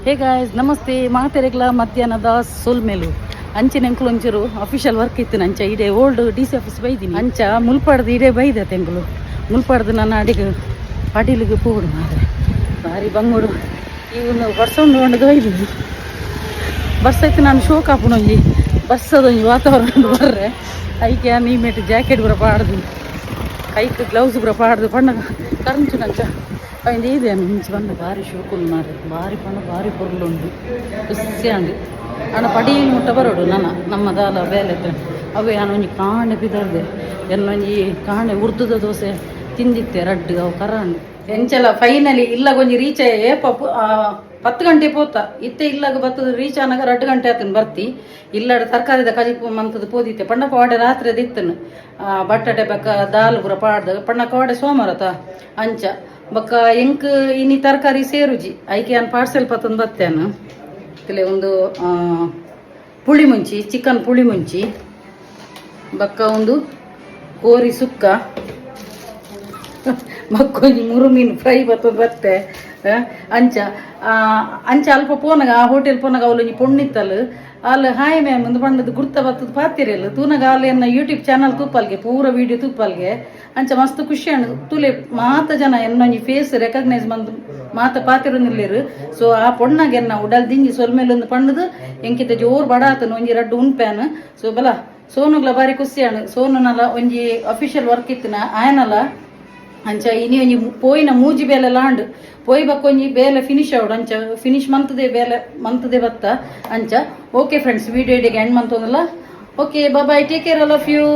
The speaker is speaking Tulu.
Hey guys, namaste. ಮಾತೆರೆಗ್ಲ ಮಧ್ಯಾಹ್ನದ ಸೊಲ್ಮೆಲು. ಅಂಚಿನ ಎಂಕುಲು ಒಂಚೂರು ಅಫಿಷಿಯಲ್ ವರ್ಕ್ ಇತ್ತು. ಅಂಚ ಇಡೆ old D C office ಬೈದಿನಿ. ಅಂಚ ಮುಲ್ಪಾಡ್ದು ಇಡೆ ಬೈದೆ ತೆಂಗುಲು. ಮುಲ್ಪಾಡ್ದು ನನ್ನ ಅಡಿಗೆ ಪಾಟೀಲಿಗೆ ಪೋಡು ಮಾರೆ. ಭಾರಿ ಬಂಗೋಡು. ಈ ಒಂದು ಬರ್ಸೊಂಡು ಉಂಡು ಬೈದಿನಿ. ಬರ್ಸೈತೆ ನಾನು ಶೋಕ್ ಆಪುನೊಂಜಿ ಬರ್ಸದೊಂಜಿ ವಾತಾವರಣ ಬರ್ರೆ. ಐಕೆ ಈ ಮೇಟ್ ಜಾಕೆಟ್ ಪೂರ ಪಾಡ್ದು, ಕೈಕ್ ಗ್ಲೌಸ್ ಪೂರ ಪಾಡ್ದು ಪಣ್ಣ ಕರಂಚು ನಂಚ ಅయింದು ಇದೆ. ಮುಂಚೆ ಬಂದು ಭಾರಿ ಶೋಕುಂಡು ಮಾರೆ. ಭಾರಿ ಪಂಡ ಭಾರಿ ಪೊರ್ಲುಂಡು, ಖುಷಿ ಅಂಡು. ಅಣ್ಣ ಪಡೀಲ್ ಮುಟ್ಟ ಬರೋಡು. ನನ್ನ ನಮ್ಮ ದಾಲ ಬೇಲೆ ಅವೇ. ನಾನು ಒಂಜಿ ಕಾಂಡೆ ಬಿದರ್ದೆ. ಎಲ್ಲೊಂಜಿ ಕಾಂಡೆ ಉರ್ದುದ ದೋಸೆ ತಿಂದಿತ್ತೆ ರಡ್ಡು. ಅವು ಕರಾಂಡು. ಎಂಚಲ ಫೈನಲಿ ಇಲ್ಲ ಒಂಜಿ ರೀಚ್ ಏಪ 10 ಗಂಟೆ ಪೋತ ಇತ್ತೆ. ಇಲ್ಲಾಗ ಬತ್ತದ ರೀಚ್ ಆನಾಗ 2 ಗಂಟೆ ಆತನ ಬರ್ತಿ. ಇಲ್ಲಡ ತರಕಾರಿದ ಕಜಿಪು ಮಂತದ ಪೋದಿತ್ತೆ. ಪಂಡ ಕೋಡೆ ರಾತ್ರಿ ದಿತ್ತನು ಬಟ್ಟಟೆ ಬಕ್ಕ ದಾಲ್ ಪೂರ ಪಾಡ್ದ. ಪಂಡ ಕೋಡೆ ಸೋಮವಾರತ. ಅಂಚ ಬೊಕ್ಕ ಎಂಕ್ ಇನಿ ತರಕಾರಿ ಸೇರುಜಿ. ಐಕೆ ಯಾನ್ ಪಾರ್ಸೆಲ್ ಪತ್ತೊಂದು ಬತ್ತೇನು. ಇತ್ತಲೆ ಒಂದು ಪುಳಿ ಮುಂಚಿ, ಚಿಕನ್ ಪುಳಿ ಮುಂಚಿ, ಬಕ್ಕ ಒಂದು ಕೋರಿ ಸುಕ್ಕ, ಬಕ್ಕೊಂಜಿ ಮುರು ಮೀನು ಫ್ರೈ ಬತ್ತೊಂದು ಬತ್ತೆ. ಅಂಚ ಅಂಚ ಅಲ್ಪ ಪೋನಗ, ಆ ಹೋಟೆಲ್ ಪೋನಗ ಅವಳು ಪೊಣ್ಣಿತ್ತಲ್. ಅಲ್ಲ, ಹಾಯ್ ಮ್ಯಾಮ್ ಒಂದು ಬಣ್ಣದ ಗುರ್ತ ಬತ್ತದ ಪಾತಿರಲ್ಲ. ತೂನಗ ಅಲ್ಲಿ ಎನ್ನ ಯೂಟ್ಯೂಬ್ ಚಾನಲ್ ತೂಪಲ್ಗೆ, ಪೂರ ವೀಡಿಯೋ ತೂಪಲ್ಗೆ. ಅಂಚ ಮಸ್ತ್ ಖುಷಿ ಅಣ್ಣ. ತೂಲೆ, ಮಾತ ಜನ ಎನ್ನೊಂಜಿ ಫೇಸ್ ರೆಕಗ್ನೈಸ್ ಬಂದು ಮಾತ ಪಾತಿರೊಂದಿಲ್ಲೇರು. ಸೊ ಆ ಪೊಣ್ಣಗೆ ಎನ್ನ ಉಡಲ್ ದಿಂಜಿ ಸೊಲ್ಮೇಲೊಂದು ಪಣ್ಣದು. ಎಂಕಿತ ಜೋರ್ ಬಡ ಆತನು. ಒಂಜಿ ರಡ್ಡು ಉಣ್ಪ್ಯಾನ್. ಸೊ ಬಲ, ಸೋನುಗ್ಲ ಬಾರಿ ಖುಷಿ ಅಣ್ಣ. ಸೋನುನಲ ಒಂಜಿ ಅಫಿಷಿಯಲ್ ವರ್ಕ್ ಇತ್ತಿನ ಆಯನಲ. ಅಂಚ ಇನಿ ಒಂಜಿ ಪೋಯಿನ ಮೂಜಿ ಬೇಲೆ ಲಾಂಡ್. ಪೋಯಿ ಬಕ್ಕ ಒಂಜಿ ಬೇಲೆ ಫಿನಿಶ್ ಆವಡು. ಅಂಚ ಫಿನಿಶ್ ಮಂತದೆ ಬೇಲೆ ಮಂತದೆ ಬತ್ತ. ಅಂಚ okay friends, video ಇಡೆಗೆ end ಮಂತೊಂದಲ್ಲ. Okay, bye, take care all of you.